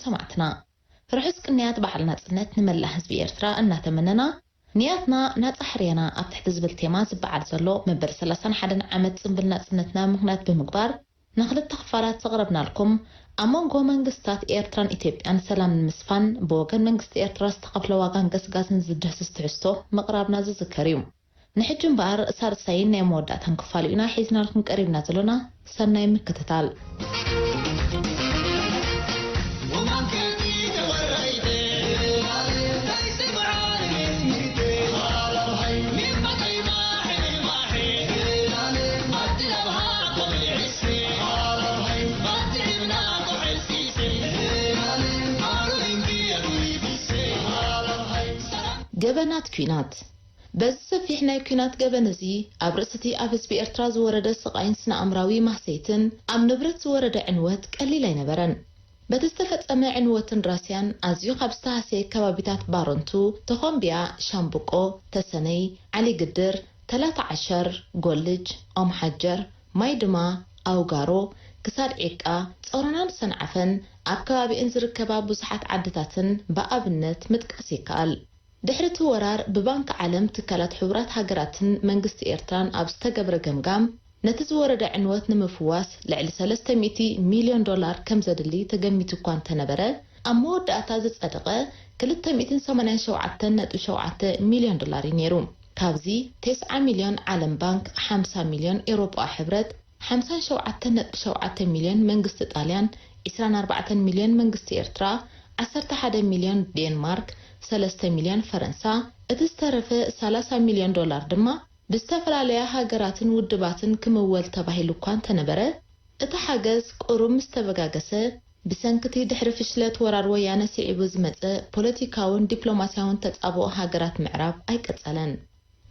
ሰማዕትና፣ ርሑስ ቅንያት በዓል ናጽነት ንመላእ ህዝቢ ኤርትራ እናተመነና፣ ንያትና ናጻ ሕርያና ኣብ ትሕቲ ዝብል ቴማ ዝበዓል ዘሎ መበል ሰላሳን ሓደን ዓመት ጽንብል ናጽነትና ምኽንያት ብምግባር፣ ንኽልተ ክፋላት ዘቕረብናልኩም፣ ኣብ መንጎ መንግስታት ኤርትራን ኢትዮጵያን ሰላም ንምስፋን ብወገን መንግስቲ ኤርትራ ዝተኸፍለ ዋጋን ገስጋስን ዝድህስስ ትሕዝቶ ምቕራብና ዝዝከር እዩ። ንሕጂ እምበኣር ሳልሳይን ናይ መወዳእታን ክፋሉ ኢና ሒዝናልኩም ቀሪብና ዘሎና። ሰናይ ምክትታል። ገበናት ኲናት። በዚ ሰፊሕ ናይ ኲናት ገበን እዚ፣ ኣብ ርእሲ እቲ ኣብ ህዝቢ ኤርትራ ዝወረደ ስቓይን ስነ-ኣእምራዊ ማህሰይትን፣ ኣብ ንብረት ዝወረደ ዕንወት ቀሊል ኣይነበረን። በቲ ዝተፈጸመ ዕንወትን ራስያን ኣዝዩ ካብ ዝተሃሰየ ከባቢታት ባረንቱ፣ ተኾምቢያ፣ ሻምብቆ፣ ተሰነይ፣ ዓሊግድር፣ ተላታ ዓሸር፣ ጎልጅ፣ ኦም ሓጀር፣ ማይ ድማ፣ ኣውጋሮ፣ ክሳድ ዒቃ፣ ጾሮናን ሰንዓፈን ኣብ ከባቢእን ዝርከባ ብዙሓት ዓድታትን ብኣብነት ምጥቃስ ይከኣል። ድሕሪ እቲ ወራር ብባንክ ዓለም፣ ትካላት ሕቡራት ሃገራትን መንግስቲ ኤርትራን ኣብ ዝተገብረ ገምጋም፣ ነቲ ዝወረደ ዕንወት ንምፍዋስ ልዕሊ ሰለስተ ሚእቲ ሚልዮን ዶላር ከም ዘድሊ ተገሚቱ እኳ እንተነበረ፣ ኣብ መወዳእታ ዝጸደቐ ክልተ ሚእትን ሰማንያን ሸውዓተን ነጥቢ ሸውዓተ ሚልዮን ዶላር እዩ ነይሩ። ካብዚ፣ ተስዓ ሚልዮን ዓለም ባንክ፣ ሓምሳ ሚልዮን ኤውሮጳ ሕብረት፣ ሓምሳን ሸውዓተን ነጥቢ ሸውዓተ ሚልዮን መንግስቲ ጣልያን፣ ዕስራን ኣርባዕተን ሚልዮን መንግስቲ ኤርትራ፣ ዓሰርተ ሓደ ሚልዮን ዴንማርክ፣ ሰለስተ ሚልዮን ፈረንሳ፣ እቲ ዝተረፈ ሰላሳ ሚልዮን ዶላር ድማ ብዝተፈላለያ ሃገራትን ውድባትን ክምወል ተባሂሉ እኳ እንተነበረ፣ እቲ ሓገዝ ቁሩብ ምስ ተበጋገሰ፣ ብሰንኪ እቲ ድሕሪ ፍሽለት ወራር ወያነ ስዒቡ ዝመጸ ፖለቲካውን ዲፕሎማስያውን ተጻብኦ ሃገራት ምዕራብ ኣይቀጸለን።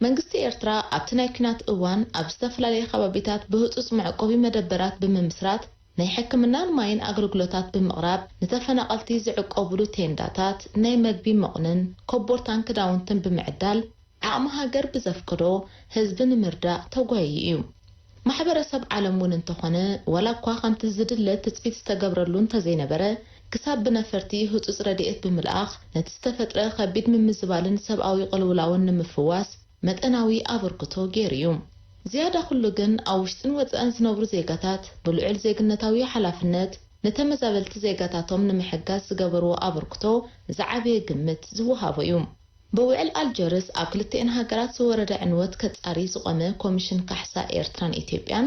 መንግስቲ ኤርትራ ኣብቲ ናይ ኲናት እዋን ኣብ ዝተፈላለየ ከባቢታት ብህጹጽ መዕቆቢ መደበራት ብምምስራት፣ ናይ ሕክምናን ማይን ኣገልግሎታት ብምቕራብ፣ ንተፈናቐልቲ ዝዕቆቡሉ ቴንዳታት፣ ናይ መግቢ መቑንን ኮቦርታን ክዳውንትን ብምዕዳል፣ ዓቕሚ ሃገር ብዘፍቅዶ ህዝቢ ንምርዳእ ተጓይዩ እዩ። ማሕበረሰብ ዓለም እውን እንተኾነ፣ ዋላ እኳ ከምቲ ዝድለ ትጽቢት ዝተገብረሉ እንተዘይነበረ፣ ክሳብ ብነፈርቲ ህጹጽ ረድኤት ብምልኣኽ፣ ነቲ ዝተፈጥረ ከቢድ ምምዝባልን ሰብኣዊ ቅልውላውን ንምፍዋስ መጠናዊ ኣበርክቶ ገይሩ እዩ። ዝያዳ ኩሉ ግን፣ ኣብ ውሽጥን ወጻእን ዝነብሩ ዜጋታት ብልዑል ዜግነታዊ ሓላፍነት ንተመዛበልቲ ዜጋታቶም ንምሕጋዝ ዝገበርዎ ኣበርክቶ ዝዓበየ ግምት ዝወሃቦ እዩ። ብውዕል ኣልጀርስ ኣብ ክልቲኤን ሃገራት ዝወረደ ዕንወት ከጻሪ ዝቖመ ኮሚሽን ካሕሳ ኤርትራን ኢትዮጵያን፣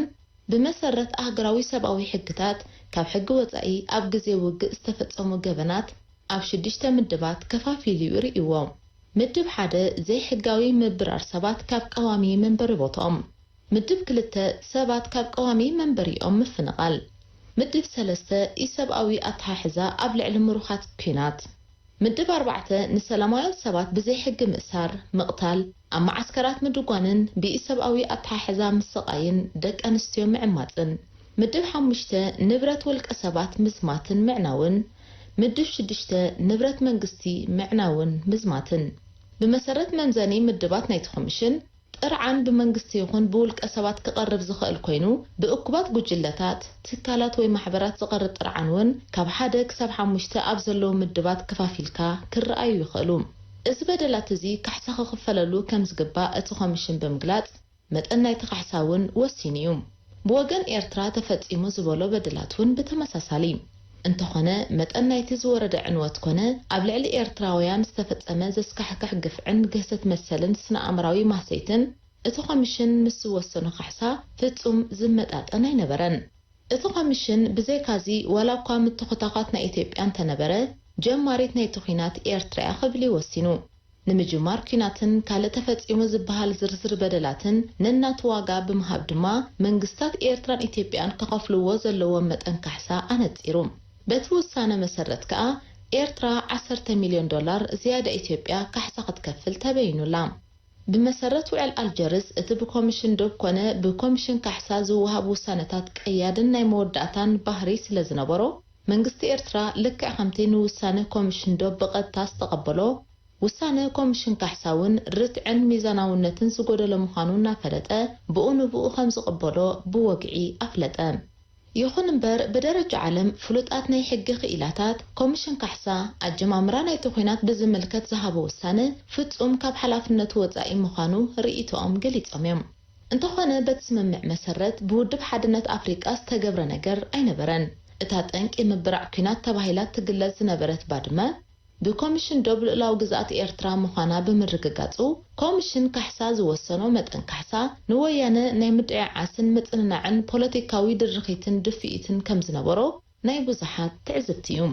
ብመሰረት ኣህጉራዊ ሰብኣዊ ሕግታት፣ ካብ ሕጊ ወጻኢ ኣብ ግዜ ውግእ ዝተፈጸሙ ገበናት ኣብ ሽዱሽተ ምድባት ከፋፊሉ እዩ ርእይዎ። ምድብ ሓደ፣ ዘይሕጋዊ ምብራር ሰባት ካብ ቀዋሚ መንበሪ ቦታኦም። ምድብ ክልተ፣ ሰባት ካብ ቀዋሚ መንበሪኦም ምፍንቓል። ምድብ ሰለስተ፣ ኢሰብኣዊ ኣተሓሕዛ ኣብ ልዕሊ ምሩኻት ኲናት። ምድብ ኣርባዕተ፣ ንሰላማውያን ሰባት ብዘይ ሕጊ ምእሳር፣ ምቕታል፣ ኣብ መዓስከራት ምድጓንን ብኢሰብኣዊ ኣተሓሕዛ ምስቓይን ደቂ ኣንስትዮ ምዕማጽን። ምድብ ሓሙሽተ፣ ንብረት ውልቀ ሰባት ምዝማትን ምዕናውን። ምድብ ሽዱሽተ፣ ንብረት መንግስቲ ምዕናውን ምዝማትን። ብመሰረት መምዘኒ ምድባት ናይቲ ኮሚሽን፣ ጥርዓን ብመንግስቲ ይኹን ብውልቀ ሰባት ክቐርብ ዝኽእል ኮይኑ፣ ብእኩባት ጉጅለታት፣ ትካላት ወይ ማሕበራት ዝቐርብ ጥርዓን እውን ካብ ሓደ ክሳብ ሓሙሽተ ኣብ ዘለዉ ምድባት ከፋፊልካ ክረኣዩ ይኽእሉ። እዚ በደላት እዚ ካሕሳ ክኽፈለሉ ከም ዝግባእ እቲ ኮሚሽን ብምግላጽ፣ መጠን ናይቲ ካሕሳ እውን ወሲኑ እዩ። ብወገን ኤርትራ ተፈጺሙ ዝበሎ በደላት እውን ብተመሳሳሊ። እንተኾነ፣ መጠን ናይቲ ዝወረደ ዕንወት ኮነ ኣብ ልዕሊ ኤርትራውያን ዝተፈጸመ ዘስካሕክሕ ግፍዕን ግህሰት መሰልን ስነ-ኣእምራዊ ማህሰይትን፣ እቲ ኮሚሽን ምስ ዝወሰኖ ካሕሳ ፍጹም ዝመጣጠን ኣይነበረን። እቲ ኮሚሽን፣ ብዘይካዚ፣ ዋላ እኳ ምትኹታዃት ናይ ኢትዮጵያ እንተነበረ፣ ጀማሪት ናይቲ ኲናት ኤርትራ እያ ክብል እዩ ወሲኑ። ንምጅማር ኲናትን ካልእ ተፈጺሙ ዝበሃል ዝርዝር በደላትን ነናቱ ዋጋ ብምሃብ ድማ፣ መንግስታት ኤርትራን ኢትዮጵያን ከኸፍልዎ ዘለዎም መጠን ካሕሳ ኣነጺሩ። በቲ ውሳነ መሰረት ከኣ፣ ኤርትራ ዓሰርተ ሚልዮን ዶላር ዝያዳ ኢትዮጵያ ካሕሳ ክትከፍል ተበይኑላ። ብመሰረት ውዕል ኣልጀርስ፣ እቲ ብኮሚሽን ዶብ ኮነ ብኮሚሽን ካሕሳ ዝወሃብ ውሳነታት ቀያድን ናይ መወዳእታን ባህሪ ስለ ዝነበሮ፣ መንግስቲ ኤርትራ ልክዕ ከምቲ ንውሳነ ኮሚሽን ዶብ ብቐጥታ ዝተቐበሎ፣ ውሳነ ኮሚሽን ካሕሳ እውን ርትዕን ሚዛናውነትን ዝጎደሎ ምዃኑ እናፈለጠ፣ ብኡ ንብኡ ከም ዝቕበሎ ብወግዒ ኣፍለጠ። ይኹን እምበር፣ ብደረጃ ዓለም ፍሉጣት ናይ ሕጊ ክኢላታት፣ ኮሚሽን ካሕሳ ኣጀማምራ ናይቲ ኲናት ብዝምልከት ዝሃቦ ውሳነ ፍጹም ካብ ሓላፍነቱ ወጻኢ ምዃኑ ርእይቶኦም ገሊጾም እዮም። እንተኾነ፣ በቲ ስምምዕ መሰረት፣ ብውድብ ሓድነት ኣፍሪቃ ዝተገብረ ነገር ኣይነበረን። እታ ጠንቂ ምብራዕ ኲናት ተባሂላ ትግለጽ ዝነበረት ባድመ፣ ብኮሚሽን ዶብ ልኡላዊ ግዝኣት ኤርትራ ምዃና ብምርግጋጹ፣ ኮሚሽን ካሕሳ ዝወሰኖ መጠን ካሕሳ ንወያነ ናይ ምድዕዓስን ምጽንናዕን ፖለቲካዊ ድርኺትን ድፍኢትን ከም ዝነበሮ ናይ ብዙሓት ትዕዝብቲ እዩ።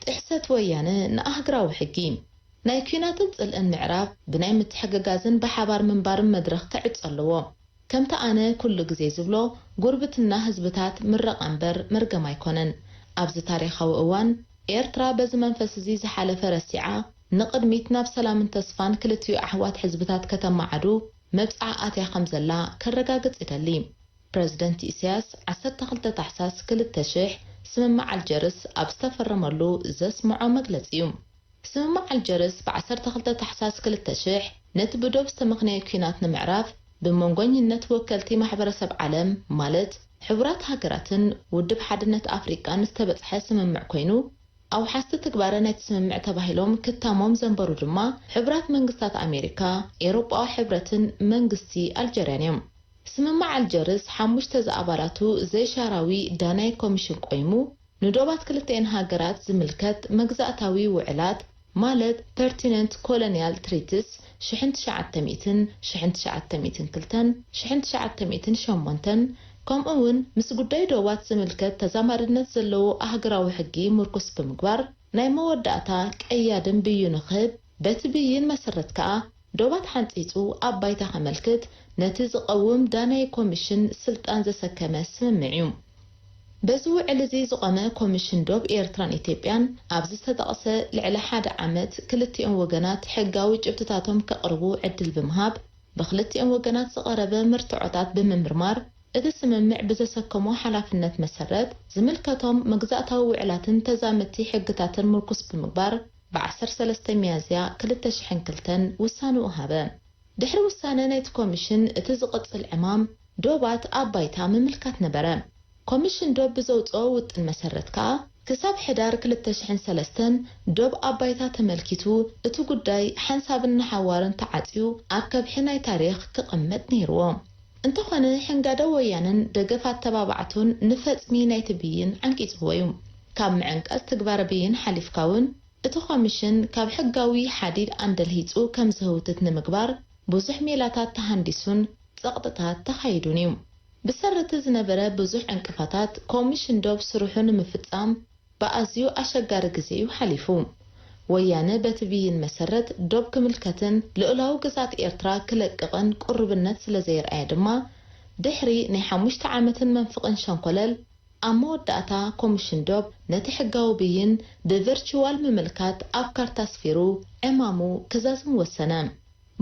ጥሕሰት ወያነ ንኣህግራዊ ሕጊ። ናይ ኲናትን ጽልእን ምዕራፍ ብናይ ምትሕግጋዝን ብሓባር ምንባርን መድረኽ ክዕጾ ኣለዎ። ከምቲ ኣነ ኩሉ ግዜ ዝብሎ፣ ጉርብትና ህዝብታት ምረቓ እምበር መርገም ኣይኮነን። ኣብዚ ታሪኻዊ እዋን፣ ኤርትራ በዚ መንፈስ እዚ ዝሓለፈ ረሲዓ፣ ንቕድሚት ናብ ሰላምን ተስፋን ክልቲኡ ኣሕዋት ህዝብታት ከተመዓዱ መብጽዓ ኣትያ ከም ዘላ ከረጋግጽ እደሊ። ፕረዚደንት ኢሳያስ ዓሰርተ ክልተ ታሕሳስ ክልተ ሽሕ ስምምዕ ኣልጀርስ ኣብ ዝተፈረመሉ ዘስምዖ መግለጺ እዩ። ስምምዕ ኣልጀርስ ብ ዓሰርተ ክልተ ታሕሳስ ክልተ ሽሕ ነቲ ብዶብ ዝተመኽነየ ኲናት ንምዕራፍ ብመንጎኝነት ወከልቲ ማሕበረሰብ ዓለም ማለት ሕቡራት ሃገራትን ውድብ ሓድነት ኣፍሪቃን ዝተበጽሐ ስምምዕ ኮይኑ፣ ኣውሓስቲ ትግባረ ናይቲ ስምምዕ ተባሂሎም ክታሞም ዘንበሩ ድማ ሕቡራት መንግስታት ኣሜሪካ፣ ኤውሮጳዊ ሕብረትን መንግስቲ ኣልጀርያን እዮም። ስምምዕ ኣልጀርስ ሓሙሽተ ዝኣባላቱ ዘይሻራዊ ዳናይ ኮሚሽን ቆይሙ፣ ንዶባት ክልቲኤን ሃገራት ዝምልከት መግዛእታዊ ውዕላት፣ ማለት ፐርቲነንት ኮሎኒያል ትሪትስ ሽሕን ትሽዓተ ሚእትን፣ ሽሕን ትሽዓተ ሚእትን ክልተን፣ ሽሕን ትሽዓተ ሚእትን ሸሞንተን፣ ከምኡ እውን ምስ ጉዳይ ዶባት ዝምልከት ተዛማድነት ዘለዎ ኣህግራዊ ሕጊ ምርኩስ ብምግባር፣ ናይ መወዳእታ ቀያድን ብይኑ ክህብ፣ በቲ ብይን መሰረት ከኣ ዶባት ሓንጺጹ ኣብ ባይታ ከመልክት ነቲ ዝቐውም ዳናይ ኮሚሽን ስልጣን ዘሰከመ ስምምዕ እዩ። በዚ ውዕል እዚ ዝቖመ ኮሚሽን ዶብ ኤርትራን ኢትዮጵያን ኣብዚ ዝተጠቕሰ ልዕሊ ሓደ ዓመት ክልቲኦም ወገናት ሕጋዊ ጭብጥታቶም ከቕርቡ ዕድል ብምሃብ፣ ብክልቲኦም ወገናት ዝቐረበ መርትዖታት ብምምርማር፣ እቲ ስምምዕ ብዘሰከሞ ሓላፍነት መሰረት ዝምልከቶም መግዛእታዊ ውዕላትን ተዛመድቲ ሕግታትን ምርኩስ ብምግባር፣ ብ ዓሰርተ ሰለስተ ሚያዝያ ክልተ ሽሕን ክልተን ውሳንኡ ሃበ። ድሕሪ ውሳነ ናይቲ ኮሚሽን፣ እቲ ዝቕጽል ዕማም ዶባት ኣብ ባይታ ምምልካት ነበረ። ኮሚሽን ዶብ ብዘውጽኦ ውጥን መሰረት ከኣ፣ ክሳብ ሕዳር ክልተ ሽሕን ሰለስተን ዶብ ኣብ ባይታ ተመልኪቱ፣ እቲ ጉዳይ ሓንሳብን ንሓዋርን ተዓጽዩ ኣብ ከብሒ ናይ ታሪኽ ክቕመጥ ነይርዎ። እንተኾነ፣ ሕንጋደ ወያነን ደገፍ ኣተባባዕቱን ንፈጽሚ ናይቲ ብይን ዓንቂጽዎ እዩ። ካብ ምዕንቃጽ ትግባረ ብይን ሓሊፍካ እውን፣ እቲ ኮሚሽን ካብ ሕጋዊ ሓዲድ ኣንደልሂጹ ከም ዝህውትት ንምግባር ብዙሕ ሜላታት ተሃንዲሱን ጸቕጥታት ተኻይዱን እዩ። ብሰሪ እቲ ዝነበረ ብዙሕ ዕንቅፋታት፣ ኮሚሽን ዶብ ስርሑ ንምፍጻም ብኣዝዩ ኣሸጋሪ ግዜ እዩ ሓሊፉ። ወያነ በቲ ብይን መሰረት ዶብ ክምልከትን ልኡላዊ ግዝኣት ኤርትራ ክለቅቕን ቅሩብነት ስለ ዘየርኣየ ድማ፣ ድሕሪ ናይ ሓሙሽተ ዓመትን መንፍቕን ሸንኮለል፣ ኣብ መወዳእታ ኮሚሽን ዶብ ነቲ ሕጋዊ ብይን ብቨርቹዋል ምምልካት ኣብ ካርታ ኣስፊሩ ዕማሙ ክዛዝም ወሰነ።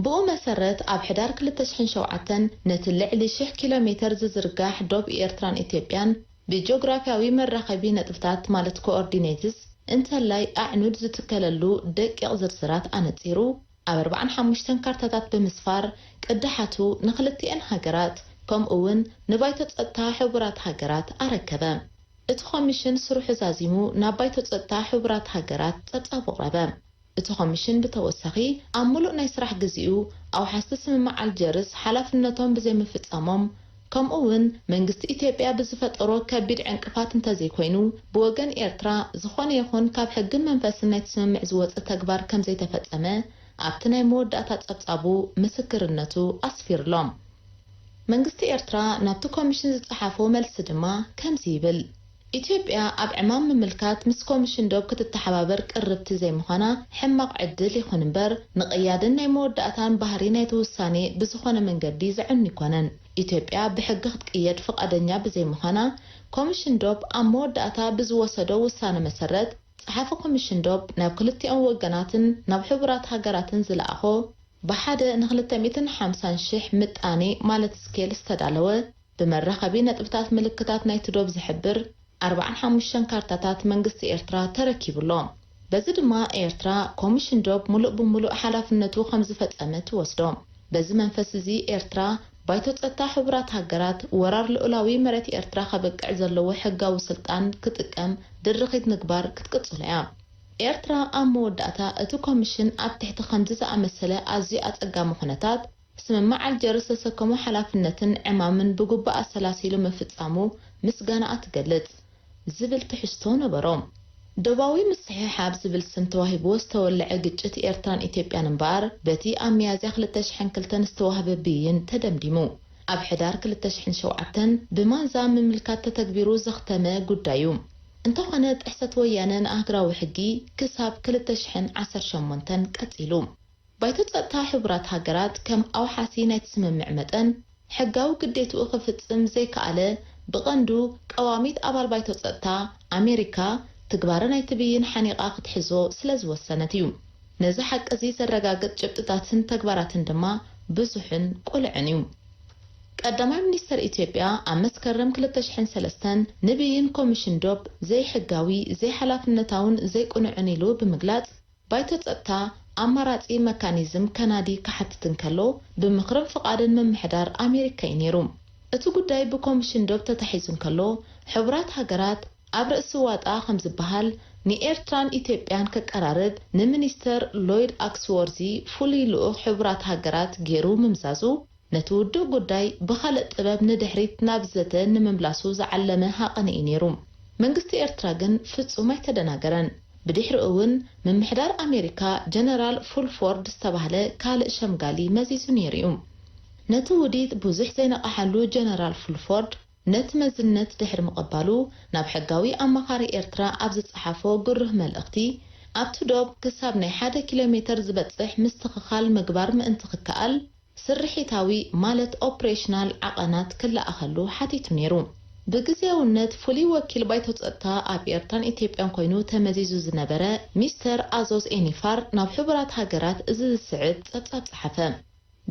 ብኡ መሰረት፣ ኣብ ሕዳር ክልተ ሽሕን ሸውዓተን ነቲ ልዕሊ ሽሕ ኪሎ ሜተር ዝዝርጋሕ ዶብ ኤርትራን ኢትዮጵያን ብጂኦግራፍያዊ መራኸቢ ነጥብታት ማለት ኮኦርዲኔትስ እንተላይ ኣዕኑድ ዝትከለሉ ደቂቕ ዝርዝራት ኣነጺሩ፣ ኣብ ኣርባዓን ሓሙሽተን ካርታታት ብምስፋር ቅዳሓቱ ንኽልቲኤን ሃገራት ከምኡ እውን ንባይቶ ጸጥታ ሕቡራት ሃገራት ኣረከበ። እቲ ኮሚሽን ስርሑ ዛዚሙ ናብ ባይቶ ጸጥታ ሕቡራት ሃገራት ጸብጻብ ኣቕረበ። እቲ ኮሚሽን ብተወሳኺ ኣብ ምሉእ ናይ ስራሕ ግዜኡ ኣውሓስቲ ስምምዕ ኣልጀርስ ሓላፍነቶም ብዘይምፍጻሞም ከምኡ እውን መንግስቲ ኢትዮጵያ ብዝፈጠሮ ከቢድ ዕንቅፋት እንተዘይኮይኑ፣ ብወገን ኤርትራ ዝኾነ ይኹን ካብ ሕግን መንፈስን ናይቲ ስምምዕ ዝወፀ ተግባር ከምዘይተፈጸመ ኣብቲ ናይ መወዳእታ ጸብጻቡ ምስክርነቱ ኣስፊርሎም። መንግስቲ ኤርትራ ናብቲ ኮሚሽን ዝጸሓፎ መልሲ ድማ ከምዚ ይብል። ኢትዮጵያ ኣብ ዕማም ምምልካት ምስ ኮሚሽን ዶብ ክትተሓባበር ቅርብቲ ዘይምዃና ሕማቕ ዕድል ይኹን እምበር፣ ንቕያድን ናይ መወዳእታን ባህሪ ናይቲ ውሳኔ ብዝኾነ መንገዲ ዘዕኑ ኣይኮነን። ኢትዮጵያ ብሕጊ ክትቅየድ ፍቓደኛ ብዘይምዃና፣ ኮሚሽን ዶብ ኣብ መወዳእታ ብዝወሰዶ ውሳነ መሰረት፣ ጸሓፊ ኮሚሽን ዶብ ናብ ክልቲኦም ወገናትን ናብ ሕቡራት ሃገራትን ዝለኣኾ ብሓደ ንክልተ ሚእትን ሓምሳን ሽሕ ምጣኔ ማለት ስኬል ዝተዳለወ ብመራኸቢ ነጥብታት ምልክታት ናይቲ ዶብ ዝሕብር ኣርባዓን ሓሙሽተን ካርታታት መንግስቲ ኤርትራ ተረኪቡ ኣሎ። በዚ ድማ ኤርትራ ኮሚሽን ዶብ ሙሉእ ብሙሉእ ሓላፍነቱ ከም ዝፈጸመ ትወስዶ። በዚ መንፈስ እዚ ኤርትራ ባይቶ ጸጥታ ሕቡራት ሃገራት ወራር ልኡላዊ መሬት ኤርትራ ከብቅዕ ዘለዎ ሕጋዊ ስልጣን ክጥቀም ድርኺት ምግባር ክትቅጽሎ እያ። ኤርትራ ኣብ መወዳእታ እቲ ኮሚሽን ኣብ ትሕቲ ከምዚ ዝኣመሰለ ኣዝዩ ኣጸጋሚ ኩነታት ስምምዕ ኣልጀርስ ዘሰከሞ ሓላፍነትን ዕማምን ብግቡእ ኣሰላሲሉ ምፍጻሙ ምስጋናኣ ትገልጽ ዝብል ትሕዝቶ ነበሮ። ዶባዊ ምስሕሓብ ዝብል ስም ተዋሂብዎ ዝተወልዐ ግጭት ኤርትራን ኢትዮጵያን እምበኣር በቲ ኣብ ሚያዝያ ክልተ ሽሕን ክልተን ዝተዋህበ ብይን ተደምዲሙ። ኣብ ሕዳር ክልተ ሽሕን ሸውዓተን ብማንዛ ምምልካት ተተግቢሩ ዘኽተመ ጉዳይ እዩ። እንተኾነ ጥሕሰት ወያነ ንኣህግራዊ ሕጊ ክሳብ ክልተ ሽሕን ዓሰርተ ሸሞንተን ቀጺሉ። ባይቶ ጸጥታ ሕቡራት ሃገራት ከም ኣውሓሲ ናይቲ ስምምዕ መጠን፣ ሕጋዊ ግዴትኡ ክፍጽም ዘይከኣለ፣ ብቐንዱ ቀዋሚት ኣባል ባይቶ ጸጥታ ኣሜሪካ ትግባረ ናይቲ ብይን ሓኒቓ ክትሕዞ ስለ ዝወሰነት እዩ። ነዚ ሓቂ እዚ ዘረጋግጽ ጭብጥታትን ተግባራትን ድማ ብዙሕን ቁልዕን እዩ። ቀዳማይ ሚኒስተር ኢትዮጵያ ኣብ መስከረም ክልተ ሽሕን ሰለስተን ንብይን ኮሚሽን ዶብ ዘይሕጋዊ፣ ዘይሓላፍነታውን ዘይቅኑዕን ኢሉ ብምግላጽ፣ ባይቶ ጸጥታ ኣማራጺ መካኒዝም ከናዲ ክሓትት እንከሎ፣ ብምኽርን ፍቓድን ምምሕዳር ኣሜሪካ እዩ ነይሩ። እቲ ጉዳይ ብኮሚሽን ዶብ ተታሒዙ እንከሎ፣ ሕቡራት ሃገራት ኣብ ርእሲ ዋጣ ከም ዝበሃል ንኤርትራን ኢትዮጵያን ከቀራርብ ንሚኒስተር ሎይድ ኣክስዎርዚ ፍሉይ ልኡኽ ሕቡራት ሃገራት ገይሩ ምምዛዙ፣ ነቲ ውዱእ ጉዳይ ብኻልእ ጥበብ ንድሕሪት ናብ ዘተ ንምምላሱ ዝዓለመ ሃቐነ እዩ ነይሩ። መንግስቲ ኤርትራ ግን ፍጹም ኣይተደናገረን። ብድሕሪኡ እውን ምምሕዳር ኣሜሪካ ጀነራል ፉልፎርድ ዝተባህለ ካልእ ሸምጋሊ መዚዙ ነይሩ እዩ። ነቲ ውዲት ብዙሕ ዘይነቓሓሉ ጀነራል ፉልፎርድ ነቲ መዝነት ድሕሪ ምቕባሉ፣ ናብ ሕጋዊ ኣማኻሪ ኤርትራ ኣብ ዝጸሓፎ ግሩህ መልእኽቲ፣ ኣብቲ ዶብ ክሳብ ናይ ሓደ ኪሎ ሜተር ዝበጽሕ ምስትኽኻል ምግባር ምእንቲ ክከኣል፣ ስርሒታዊ ማለት ኦፕሬሽናል ዓቐናት ክለኣኸሉ ሓቲቱ ነይሩ። ብግዜያውነት ፍሉይ ወኪል ባይቶ ጸጥታ ኣብ ኤርትራን ኢትዮጵያን ኮይኑ ተመዚዙ ዝነበረ ሚስተር ኣዞዝ ኤኒፋር ናብ ሕቡራት ሃገራት እዚ ዝስዕብ ጸብጻብ ጸሓፈ።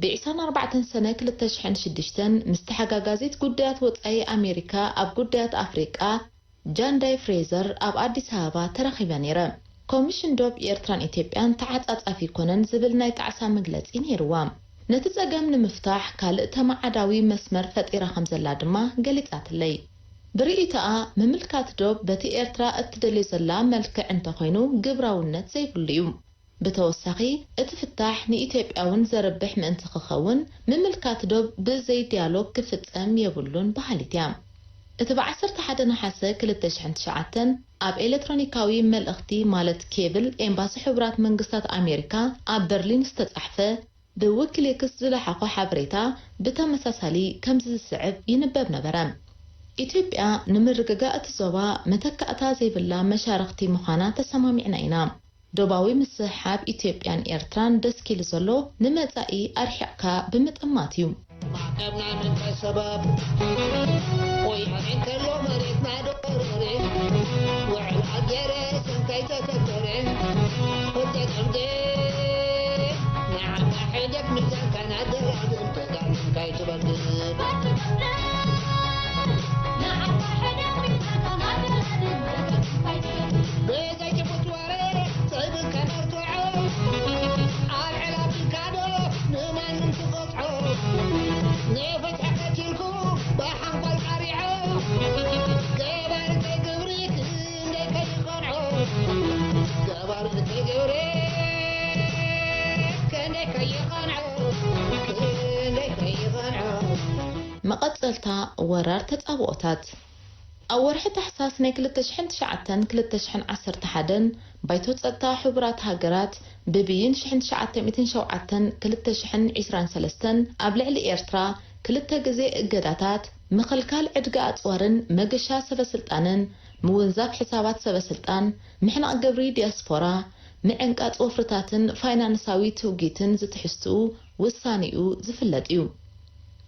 ብዒስራን ኣርባዕተን ሰነ ክልተ ሽሕን ሽዱሽተን ምስ ተሓጋጋዚት ጉዳያት ወጻኢ ኣሜሪካ ኣብ ጉዳያት ኣፍሪቃ ጃንዳይ ፍሬዘር ኣብ ኣዲስ ኣበባ ተራኺበ ነይረ። ኮሚሽን ዶብ ኤርትራን ኢትዮጵያን ተዓጻጻፊ ኣይኮነን ዝብል ናይ ጣዕሳ መግለጺ ነይርዋ። ነቲ ጸገም ንምፍታሕ ካልእ ተመዓዳዊ መስመር ፈጢራ ከም ዘላ ድማ ገሊጻትለይ። ብርእይቶኣ፣ ምምልካት ዶብ በቲ ኤርትራ እትደልዮ ዘላ መልክዕ እንተኾይኑ ግብራውነት ዘይብሉ እዩ። ብተወሳኺ፣ እቲ ፍታሕ ንኢትዮጵያ እውን ዘርብሕ ምእንቲ ክኸውን፣ ምምልካት ዶብ ብዘይ ዲያሎግ ክፍጸም የብሉን በሃሊት እያ። እቲ ብ ዓሰርተ ሓደ ነሓሰ ክልተ ሽሕን ትሽዓተን ኣብ ኤሌክትሮኒካዊ መልእኽቲ፣ ማለት ኬብል፣ ኤምባሲ ሕቡራት መንግስታት ኣሜሪካ ኣብ በርሊን ዝተጻሕፈ፣ ብዊኪሊክስ ዝለሓኾ ሓበሬታ ብተመሳሳሊ ከምዚ ዝስዕብ ይንበብ ነበረ። ኢትዮጵያ ንምርግጋእ እቲ ዞባ መተካእታ ዘይብላ መሻርኽቲ ምዃና ተሰማሚዕና ኢና። ዶባዊ ምስሕሓብ ኢትዮጵያን ኤርትራን ደስኪሉ ዘሎ ንመጻኢ ኣርሒቕካ ብምጥማት እዩ። ማዕቀብና ምንታይ ሰበብ? ወያኔ እንከሎ መሬትና ዶ ረረ? ውዕል ኣልጀርስ እንታይ ተተግበረ? ተጠምደ ንዓኻ ሕደግ ሚዛንካ ናደራድር ተጋድልካ ይትበድል። ብዘይ ጭቡጥ ወረ ጸይብካ መርትዖ ኣልዕል ኣቢልካ ዶ ንማንም ትቐጽዖ? ንፍትሒ ቀቲልኩ ብሓንኳል ቃሪዖ ገባሪ ከይግብሪ ክንደይ ከይቐንዖ ገባሪ ከይግብሪ ክንደይ ከይቐንዖ ክንደይ ከይቐንዖ መቐጸልታ ወራር ተጻብኦታት። ኣብ ወርሒ ታሕሳስ ናይ ክልተ ሽሕን ትሽዓተን ክልተ ሽሕን ዓሰርተ ሓደን ባይቶ ጸጥታ ሕቡራት ሃገራት ብብይን ሽሕን ትሽዓተ ሚእትን ሸውዓተን ክልተ ሽሕን ዕስራን ሰለስተን ኣብ ልዕሊ ኤርትራ ክልተ ግዜ እገዳታት፣ ምኽልካል ዕድጋ ኣጽዋርን መገሻ ሰበ ስልጣንን፣ ምውንዛፍ ሕሳባት ሰበ ስልጣን፣ ምሕናቕ ግብሪ ዲያስፖራ፣ ምዕንቃጽ ወፍርታትን ፋይናንሳዊ ትውጊትን ዝትሕዝትኡ ውሳኔኡ ዝፍለጥ እዩ።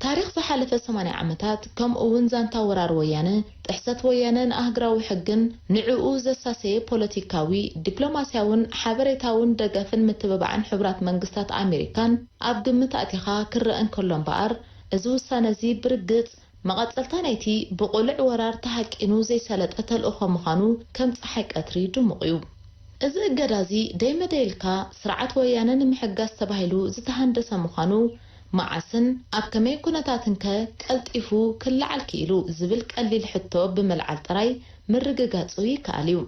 ታሪኽ ዝሓለፈ ሰማንያ ዓመታት፣ ከምኡ እውን ዛንታ ወራር ወያነ፣ ጥሕሰት ወያነ ንኣህግራዊ ሕግን ንዕኡ ዘሳሰየ ፖለቲካዊ፣ ዲፕሎማስያውን ሓበሬታውን ደገፍን ምትብባዕን ሕቡራት መንግስታት ኣሜሪካን ኣብ ግምት ኣእቲኻ ክረአ እንከሎ እምበኣር፣ እዚ ውሳነ እዚ ብርግጽ መቐጸልታ ናይቲ ብቑልዕ ወራር ተሃቂኑ ዘይሰለጠ ተልእኾ ምዃኑ ከም ጸሓይ ቀትሪ ድሙቕ እዩ። እዚ እገዳ እዚ ደይመደይ ኢልካ ስርዓት ወያነ ንምሕጋዝ ተባሂሉ ዝተሃንደሰ ምዃኑ፣ መዓስን ኣብ ከመይ ኩነታትንከ ቀልጢፉ ክለዓል ክኢሉ ዝብል ቀሊል ሕቶ ብምልዓል ጥራይ ምርግጋጹ ይከኣል እዩ።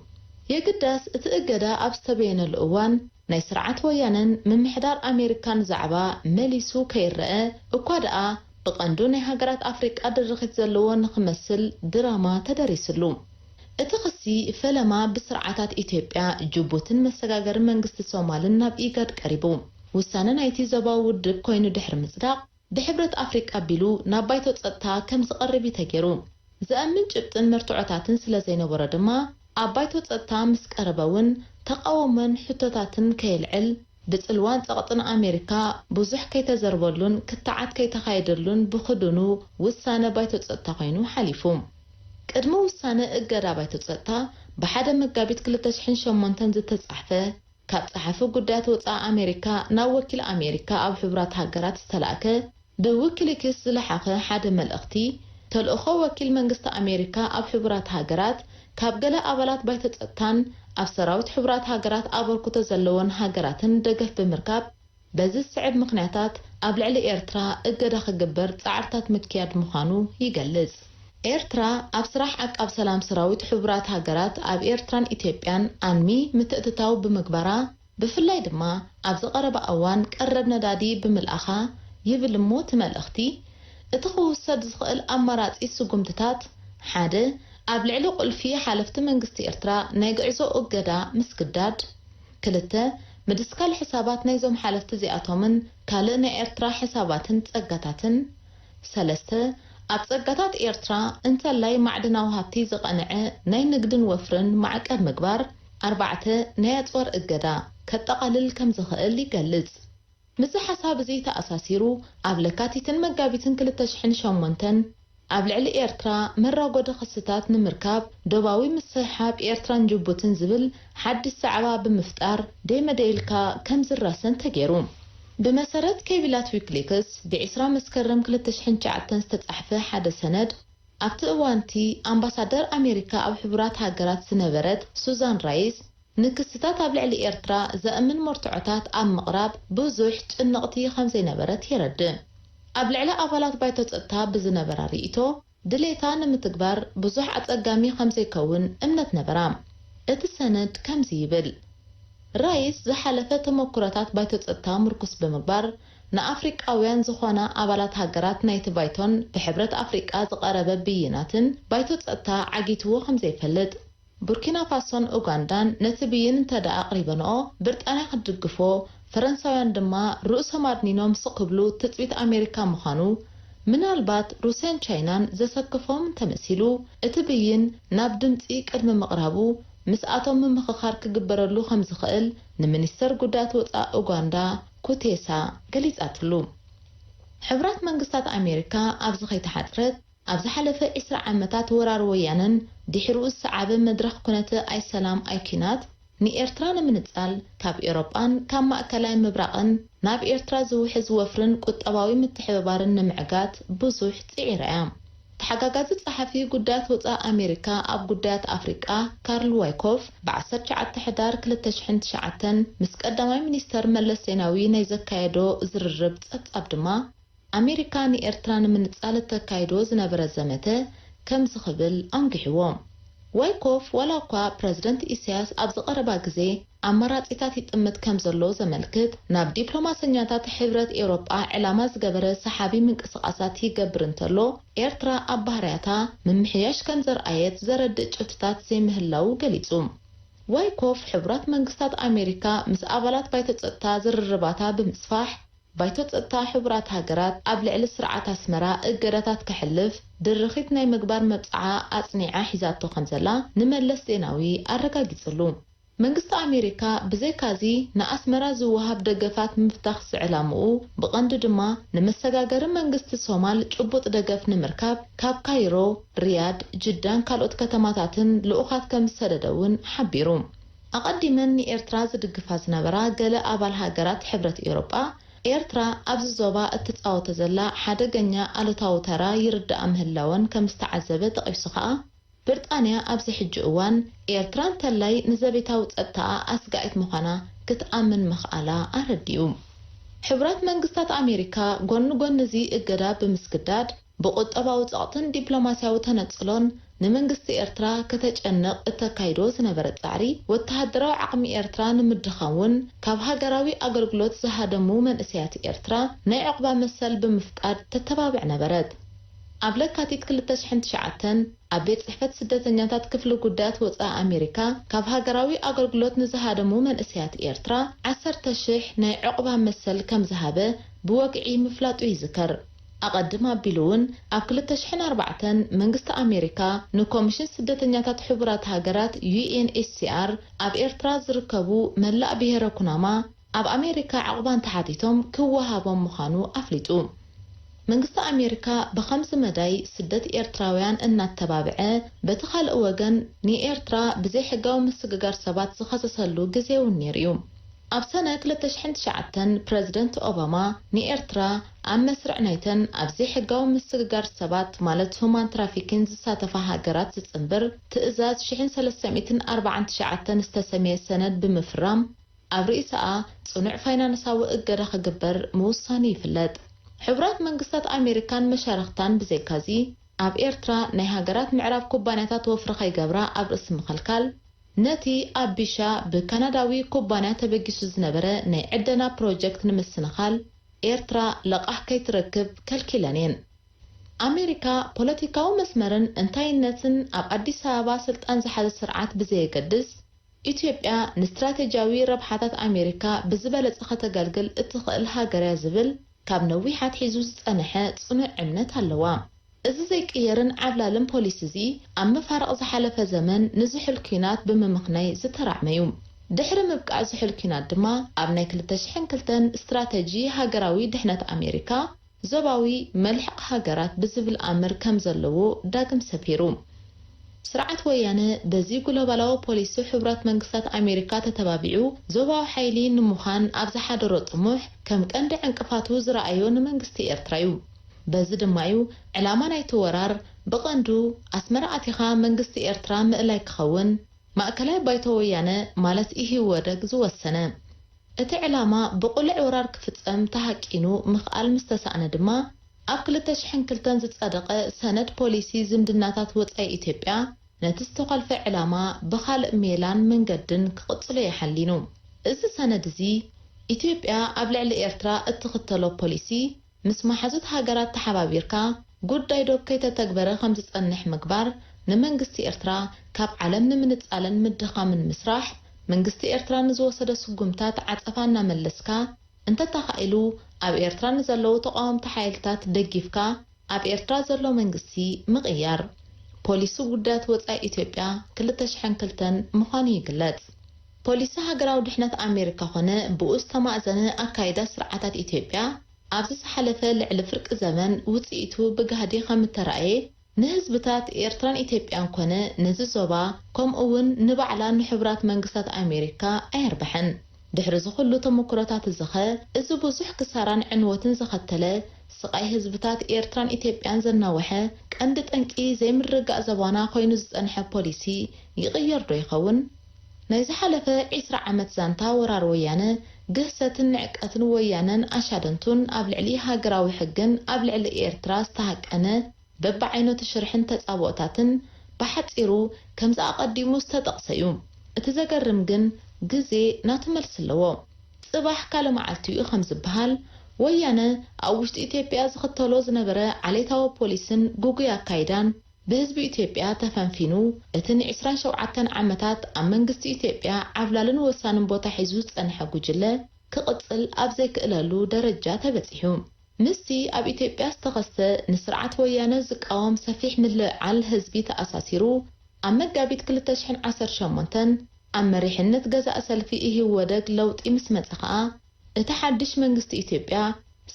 የግዳስ እቲ እገዳ ኣብ ዝተበየነሉ እዋን ናይ ስርዓት ወያነን ምምሕዳር ኣሜሪካን ዛዕባ መሊሱ ከይረአ እኳ ደኣ ብቐንዱ ናይ ሃገራት ኣፍሪቃ ድርኺት ዘለዎ ንኽመስል ድራማ ተደሪስሉ። እቲ ክሲ ፈለማ ብስርዓታት ኢትዮጵያ፣ ጅቡትን መሰጋገሪ መንግስቲ ሶማልን ናብ ኢጋድ ቀሪቡ። ውሳነ ናይቲ ዞባዊ ውድብ ኮይኑ ድሕሪ ምጽዳቕ፣ ብሕብረት ኣፍሪቃ ኣቢሉ ናብ ባይቶ ጸጥታ ከም ዝቐርብ እዩ ተገይሩ። ዘእምን ጭብጥን መርትዖታትን ስለ ዘይነበሮ ድማ፣ ኣብ ባይቶ ጸጥታ ምስ ቀረበ እውን ተቓውሞን ሕቶታትን ከየልዕል፣ ብጽልዋን ጸቕጥን ኣሜሪካ ብዙሕ ከይተዘርበሉን ክትዓት ከይተኻየደሉን ብኽዱኑ ውሳነ ባይቶ ጸጥታ ኮይኑ ሓሊፉ። ቅድሚ ውሳነ እገዳ ባይቶ ጸጥታ፣ ብሓደ መጋቢት ክልተ ሽሕን ሸሞንተን ዝተጻሕፈ፣ ካብ ጸሓፊ ጉዳያት ወጻኢ ኣሜሪካ ናብ ወኪል ኣሜሪካ ኣብ ሕቡራት ሃገራት ዝተላእከ፣ ብዊኪሊክስ ዝለሓኸ ሓደ መልእኽቲ፣ ተልእኾ ወኪል መንግስቲ ኣሜሪካ ኣብ ሕቡራት ሃገራት፣ ካብ ገለ ኣባላት ባይቶ ጸጥታን ኣብ ሰራዊት ሕቡራት ሃገራት ኣበርክቶ ዘለወን ሃገራትን ደገፍ ብምርካብ፣ በዚ ዝስዕብ ምኽንያታት ኣብ ልዕሊ ኤርትራ እገዳ ክግበር ጻዕርታት ምክያድ ምዃኑ ይገልጽ። ኤርትራ ኣብ ስራሕ ዓቃብ ሰላም ሰራዊት ሕቡራት ሃገራት ኣብ ኤርትራን ኢትዮጵያን ኣንሚ ምትእትታው ብምግባራ፣ ብፍላይ ድማ ኣብዚ ቀረባ እዋን ቀረብ ነዳዲ ብምልኣኻ ይብል እሞ እቲ መልእኽቲ፣ እቲ ክውሰድ ዝኽእል ኣማራጺ ስጉምትታት፣ ሓደ፣ ኣብ ልዕሊ ቁልፊ ሓለፍቲ መንግስቲ ኤርትራ ናይ ግዕዞ እገዳ ምስግዳድ፣ ክልተ፣ ምድስካል ሕሳባት ናይዞም ሓለፍቲ እዚኣቶምን ካልእ ናይ ኤርትራ ሕሳባትን ጸጋታትን፣ ሰለስተ፣ ኣብ ጸጋታት ኤርትራ እንተላይ ማዕድናዊ ሃብቲ ዝቐንዐ ናይ ንግድን ወፍርን ማዕቀብ ምግባር፣ ኣርባዕተ፣ ናይ ኣጽዋር እገዳ ከጠቓልል ከም ዝኽእል ይገልጽ። ምስዚ ሓሳብ እዚ ተኣሳሲሩ፣ ኣብ ለካቲትን መጋቢትን ክልተ ሽሕን ሸሞንተን ኣብ ልዕሊ ኤርትራ መራጎዲ ክስታት ንምርካብ ዶባዊ ምስሕሓብ ኤርትራን ጅቡትን ዝብል ሓድሽ ዛዕባ ብምፍጣር ደይመደይ ኢልካ ከም ዝራሰን ተገይሩ። ብመሰረት ኬቢላት ዊክሊክስ፣ ብዕስራ መስከረም ክልተ ሽሕን ትሽዓተን ዝተጻሕፈ ሓደ ሰነድ፣ ኣብቲ እዋንቲ ኣምባሳደር ኣሜሪካ ኣብ ሕቡራት ሃገራት ዝነበረት ሱዛን ራይስ፣ ንክስታት ኣብ ልዕሊ ኤርትራ ዘእምን መርትዖታት ኣብ ምቕራብ ብዙሕ ጭንቕቲ ከም ዘይነበረት የረድእ። ኣብ ልዕሊ ኣባላት ባይቶ ጸጥታ ብዝነበራ ርእይቶ፣ ድሌታ ንምትግባር ብዙሕ ኣጸጋሚ ከም ዘይከውን እምነት ነበራ። እቲ ሰነድ ከምዚ ይብል፣ ራይስ ዝሓለፈ ተመኩሮታት ባይቶ ጸጥታ ምርኩስ ብምግባር፣ ንኣፍሪቃውያን ዝኾና ኣባላት ሃገራት ናይቲ ባይቶን ብሕብረት ኣፍሪቃ ዝቐረበ ብይናትን ባይቶ ጸጥታ ዓጊትዎ ከም ዘይፈልጥ፣ ቡርኪና ፋሶን ኡጋንዳን ነቲ ብይን እንተ ደኣ ኣቕሪበንኦ፣ ብሪጣንያ ክትድግፎ፣ ፈረንሳውያን ድማ ርእሶም ኣድኒኖም ስቕ ክብሉ ትጽቢት ኣሜሪካ ምዃኑ፣ ምናልባት ሩስያን ቻይናን ዘሰክፎም እንተመሲሉ፣ እቲ ብይን ናብ ድምጺ ቅድሚ ምቕራቡ ምስኣቶም ምምኽኻር ክግበረሉ ከም ዝኽእል ንሚኒስተር ጉዳያት ወጻኢ ኡጋንዳ ኩቴሳ ገሊጻትሉ። ሕቡራት መንግስታት ኣሜሪካ ኣብዚ ከይተሓጽረት፣ ኣብ ዝሓለፈ ዕስራ ዓመታት ወራር ወያነን ድሕሪኡ ዝሰዓበ መድረኽ ኩነተ ኣይሰላም ኣይኲናት፣ ንኤርትራ ንምንጻል ካብ ኤውሮጳን ካብ ማእከላይ ምብራቕን ናብ ኤርትራ ዝውሕዝ ወፍርን ቁጠባዊ ምትሕብባርን ንምዕጋት ብዙሕ ጽዒራ እያ። ተሓጋጋዚ ጸሓፊ ጉዳያት ወጻኢ ኣሜሪካ ኣብ ጉዳያት ኣፍሪቃ ካርል ዋይኮፍ ብ ዓሰርተ ትሽዓተ ሕዳር ክልተ ሽሕን ትሽዓተን ምስ ቀዳማይ ሚኒስተር መለስ ዜናዊ ናይ ዘካየዶ ዝርርብ ጸብጻብ ድማ፣ ኣሜሪካ ንኤርትራ ንምንጻል እተካይዶ ዝነበረ ዘመተ ከምዚ ክብል ኣንጊሕዎ። ዋይኮፍ ዋላ እኳ ፕረዚደንት ኢሳያስ ኣብዚ ቀረባ ግዜ ኣማራጺታት ይጥምት ከም ዘሎ ዘመልክት ናብ ዲፕሎማሰኛታት ሕብረት ኤውሮጳ ዕላማ ዝገበረ ሰሓቢ ምንቅስቓሳት ይገብር እንተሎ፣ ኤርትራ ኣብ ባህርያታ ምምሕያሽ ከም ዘርኣየት ዘረድእ ጭብጥታት ዘይምህላዉ ገሊጹ። ዋይኮፍ ሕቡራት መንግስታት ኣሜሪካ ምስ ኣባላት ባይቶ ጸጥታ ዝርርባታ ብምስፋሕ፣ ባይቶ ጸጥታ ሕቡራት ሃገራት ኣብ ልዕሊ ስርዓት ኣስመራ እገዳታት ከሕልፍ ድርኺት ናይ ምግባር መብጽዓ ኣጽኒዓ ሒዛቶ ከም ዘላ ንመለስ ዜናዊ ኣረጋጊጽሉ። መንግስቲ ኣሜሪካ ብዘይካዚ ንኣስመራ ዝወሃብ ደገፋት ምፍታኽ ዝዕላምኡ ብቐንዱ ድማ ንመሰጋገሪ መንግስቲ ሶማል ጭቡጥ ደገፍ ንምርካብ ካብ ካይሮ፣ ሪያድ፣ ጅዳን ካልኦት ከተማታትን ልኡኻት ከም ዝሰደደ እውን ሓቢሩ። ኣቐዲመን ንኤርትራ ዝድግፋ ዝነበራ ገለ ኣባል ሃገራት ሕብረት ኤውሮጳ፣ ኤርትራ ኣብዚ ዞባ እትጻወቶ ዘላ ሓደገኛ ኣሉታዊ ተራ ይርድኣ ምህላወን ከም ዝተዓዘበ ጠቒሱ ከኣ፣ ብሪጣንያ ኣብዚ ሕጂ እዋን ኤርትራ እንተላይ ንዘቤታዊ ጸጥታኣ ኣስጋኢት ምዃና ክትኣምን ምኽኣላ ኣረዲኡ። ሕቡራት መንግስታት ኣሜሪካ ጎኒ ጎኒ እዚ እገዳ ብምስግዳድ፣ ብቁጠባዊ ጸቕጥን ዲፕሎማስያዊ ተነጽሎን ንመንግስቲ ኤርትራ ከተጨንቕ እተካይዶ ዝነበረት ጻዕሪ፣ ወተሃደራዊ ዓቕሚ ኤርትራ ንምድኻም እውን ካብ ሃገራዊ ኣገልግሎት ዝሃደሙ መንእሰያት ኤርትራ ናይ ዕቑባ መሰል ብምፍቃድ ተተባብዕ ነበረት። ኣብ ለካቲት ክልተ ሽሕን ትሽዓተን ኣብ ቤት ጽሕፈት ስደተኛታት ክፍሊ ጉዳያት ወጻኢ ኣሜሪካ ካብ ሃገራዊ ኣገልግሎት ንዝሃደሙ መንእሰያት ኤርትራ ዓሰርተ ሽሕ ናይ ዕቑባ መሰል ከም ዝሃበ ብወግዒ ምፍላጡ ይዝከር። ኣቐድም ኣቢሉ እውን ኣብ ክልተ ሽሕን ኣርባዕተን መንግስቲ ኣሜሪካ ንኮሚሽን ስደተኛታት ሕቡራት ሃገራት ዩ ኤን ኤች ሲ ኣር ኣብ ኤርትራ ዝርከቡ መላእ ብሄረ ኩናማ ኣብ ኣሜሪካ ዕቑባ እንተሓቲቶም ክወሃቦም ምዃኑ ኣፍሊጡ። መንግስቲ ኣሜሪካ ብኸምዚ መዳይ ስደት ኤርትራውያን እናተባብዐ፣ በቲ ካልእ ወገን ንኤርትራ ብዘይሕጋዊ ምስግጋር ሰባት ዝኸሰሰሉ ግዜ እውን ነይሩ እዩ። ኣብ ሰነ ክልተ ሽሕን ትሽዓተን ፕረዚደንት ኦባማ ንኤርትራ ኣብ መስርዕ ናይተን ኣብ ዘይሕጋዊ ምስግጋር ሰባት ማለት ሁማን ትራፊኪን ዝሳተፋ ሃገራት ዝጽንብር ትእዛዝ ሽሕን ሰለስተ ሚእትን ኣርባዓን ትሽዓተን ዝተሰምየ ሰነድ ብምፍራም ኣብ ርእሰኣ ጽኑዕ ፋይናንሳዊ እገዳ ክግበር ምውሳኑ ይፍለጥ። ሕቡራት መንግስታት ኣሜሪካን መሻርኽታን ብዘይካዚ ኣብ ኤርትራ ናይ ሃገራት ምዕራብ ኩባንያታት ወፍሪ ከይገብራ ኣብ ርእሲ ምኽልካል፣ ነቲ ኣብ ቢሻ ብካናዳዊ ኩባንያ ተበጊሱ ዝነበረ ናይ ዕደና ፕሮጀክት ንምስንኻል ኤርትራ ለቓሕ ከይትረክብ ከልኪለን እየን። ኣሜሪካ ፖለቲካዊ መስመርን እንታይነትን ኣብ ኣዲስ ኣበባ ስልጣን ዝሓዘ ስርዓት ብዘየገድስ፣ ኢትዮጵያ ንስትራቴጂያዊ ረብሓታት ኣሜሪካ ብዝበለጸ ከተገልግል እትኽእል ሃገር እያ ዝብል ካብ ነዊሕ ኣትሒዙ ዝጸንሐ ጽኑዕ እምነት ኣለዋ። እዚ ዘይቅየርን ዓብላልን ፖሊሲ እዚ ኣብ መፋርቕ ዝሓለፈ ዘመን ንዝሑል ኲናት ብምምኽናይ ዝተራዕመ እዩ። ድሕሪ ምብቃዕ ዝሑል ኲናት ድማ ኣብ ናይ ክልተ ሽሕን ክልተን ስትራተጂ ሃገራዊ ድሕነት ኣሜሪካ ዞባዊ መልሕቕ ሃገራት ብዝብል ኣምር ከም ዘለዎ ዳግም ሰፊሩ። ስርዓት ወያነ በዚ ግሎባላዊ ፖሊሲ ሕቡራት መንግስታት ኣሜሪካ ተተባቢዑ ዞባዊ ሓይሊ ንምዃን ኣብ ዝሓደሮ ጥሙሕ ከም ቀንዲ ዕንቅፋቱ ዝረኣዮ ንመንግስቲ ኤርትራ እዩ። በዚ ድማ እዩ ዕላማ ናይቲ ወራር ብቐንዱ ኣስመራ ኣቲኻ መንግስቲ ኤርትራ ምእላይ ክኸውን ማእከላይ ባይቶ ወያነ ማለት ኢህወደግ ዝወሰነ። እቲ ዕላማ ብቕሉዕ ወራር ክፍጸም ተሃቂኑ ምኽኣል ምስ ተሳእነ ድማ፣ ኣብ ክልተ ሽሕን ክልተን ዝጸደቐ ሰነድ ፖሊሲ ዝምድናታት ወጻኢ ኢትዮጵያ፣ ነቲ ዝተኾልፈ ዕላማ ብኻልእ ሜላን መንገድን ክቕጽሎ እዩ ሓሊኑ። እዚ ሰነድ እዚ፣ ኢትዮጵያ ኣብ ልዕሊ ኤርትራ እትኽተሎ ፖሊሲ፣ ምስ መሓዙት ሃገራት ተሓባቢርካ ጉዳይ ዶብ ከይተተግበረ ከም ዝጸንሕ ምግባር፣ ንመንግስቲ ኤርትራ ካብ ዓለም ንምንጻልን ምድኻምን ምስራሕ፣ መንግስቲ ኤርትራ ንዝወሰዶ ስጉምታት ዓጸፋ እናመለስካ፣ እንተተኻኢሉ ኣብ ኤርትራ ንዘለዉ ተቓወምቲ ሓይልታት ደጊፍካ፣ ኣብ ኤርትራ ዘሎ መንግስቲ ምቕያር። ፖሊሲ ጉዳያት ወጻኢ ኢትዮጵያ ክልተ ሽሕን ክልተን ምዃኑ ይግለጽ። ፖሊሲ ሃገራዊ ድሕነት ኣሜሪካ ኾነ ብኡ ዝተማእዘነ ኣካይዳ ስርዓታት ኢትዮጵያ፣ ኣብዚ ዝሓለፈ ልዕሊ ፍርቂ ዘመን ውጽኢቱ ብጋህዲ ከም እተራእየ፣ ንህዝብታት ኤርትራን ኢትዮጵያን ኮነ ነዚ ዞባ፣ ከምኡ እውን ንባዕላ ንሕቡራት መንግስታት ኣሜሪካ ኣየርብሐን። ድሕሪ እዚ ኩሉ ተመኩሮታት እዚኸ፣ እዚ ብዙሕ ክሳራን ዕንወትን ዘኸተለ ስቓይ ህዝብታት ኤርትራን ኢትዮጵያን ዘናወሐ ቀንዲ ጠንቂ ዘይምርግጋእ ዞባና ኮይኑ ዝጸንሐ ፖሊሲ ይቕየር ዶ ይኸውን? ናይ ዝሓለፈ ዒስራ ዓመት ዛንታ ወራር ወያነ፣ ግህሰትን ንዕቀትን ወያነን ኣሻደንቱን ኣብ ልዕሊ ሃገራዊ ሕግን ኣብ ልዕሊ ኤርትራ ዝተሃቀነ በብዓይነቱ ሽርሕን ተጻብኦታትን ብሓጺሩ ከምዚ ኣቐዲሙ ዝተጠቕሰ እዩ። እቲ ዘገርም ግን ግዜ ናቱ መልሲ ኣለዎ። ጽባሕ ካልእ መዓልቲ እዩ ከም ዝበሃል፣ ወያነ ኣብ ውሽጢ ኢትዮጵያ ዝኽተሎ ዝነበረ ዓሌታዊ ፖሊስን ግጉይ ኣካይዳን ብህዝቢ ኢትዮጵያ ተፈንፊኑ፣ እቲ ንዒስራን ሸውዓተን ዓመታት ኣብ መንግስቲ ኢትዮጵያ ዓብላልን ወሳንን ቦታ ሒዙ ዝጸንሐ ጉጅለ ክቕጽል ኣብ ዘይክእለሉ ደረጃ ተበጺሑ። ምስቲ ኣብ ኢትዮጵያ ዝተኸስተ ንስርዓት ወያነ ዝቃወም ሰፊሕ ምልዕዓል ህዝቢ ተኣሳሲሩ፣ ኣብ መጋቢት ክልተ ሽሕን ዓሰርተ ሸሞንተን ኣብ መሪሕነት ገዛኢ ሰልፊ ኢህወደግ ለውጢ ምስ መጸ ከኣ፣ እቲ ሓድሽ መንግስቲ ኢትዮጵያ፣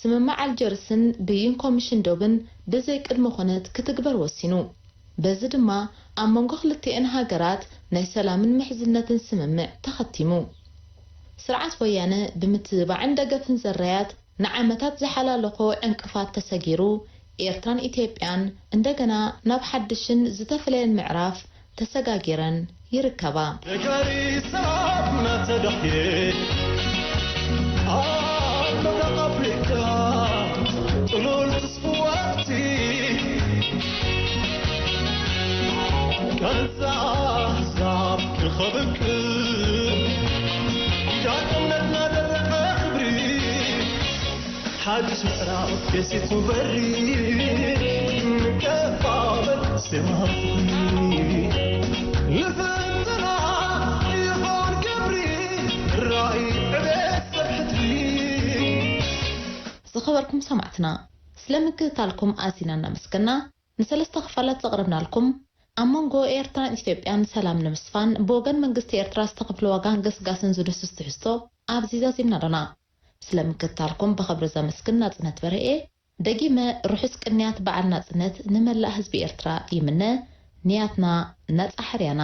ስምምዕ ኣልጀርስን ብይን ኮሚሽን ዶብን ብዘይ ቅድመ ኩነት ክትግበር ወሲኑ። በዚ ድማ ኣብ መንጎ ክልቲኤን ሃገራት ናይ ሰላምን ምሕዝነትን ስምምዕ ተኸቲሙ። ስርዓት ወያነ ብምትብባዕን ደገፍን ዘራያት ንዓመታት ዝሓላለኾ ዕንቅፋት ተሰጊሩ፣ ኤርትራን ኢትዮጵያን እንደገና ናብ ሓድሽን ዝተፈለየን ምዕራፍ ተሰጋጊረን ይርከባ። ነጋሪ ሰላም እናተዳህየ ኣብ ምብራቕ ኣፍሪቃ ጥሉል ተስፍዋቲ ቃንዛ ኣሕዛብ ክኸብቅል ኪዳን እምነትና ደረቐ ክብሪ ሓድሽ ምዕራፍ የሲቱ በሪ ንቀባበል ዜማ ፍቕሪ ንፍንትና ይኾን ግብሪ ራእይ ዕቤት ሰብ ሕድሪ። ዝኸበርኩም ሰማዕትና፣ ስለ ምክትታልኩም ኣዚና እናመስገና፣ ንሰለስተ ክፋላት ዘቕረብናልኩም፣ ኣብ መንጎ ኤርትራን ኢትዮጵያን ሰላም ንምስፋን ብወገን መንግስቲ ኤርትራ ዝተኸፍለ ዋጋን ገስጋስን ዝድህስስ ትሕዝቶ ኣብዚ ዛዚምና ኣሎና። ስለ ምክትታልኩም ብኽብሪ ዘመስግን ናጽነት በርሄ። ደጊመ ርሑስ ቅንያት በዓል ናጽነት ንመላእ ህዝቢ ኤርትራ ይምነ። ንያትና ነጻ ሕርያና።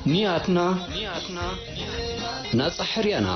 ንያትና ናጻ ሕርያና።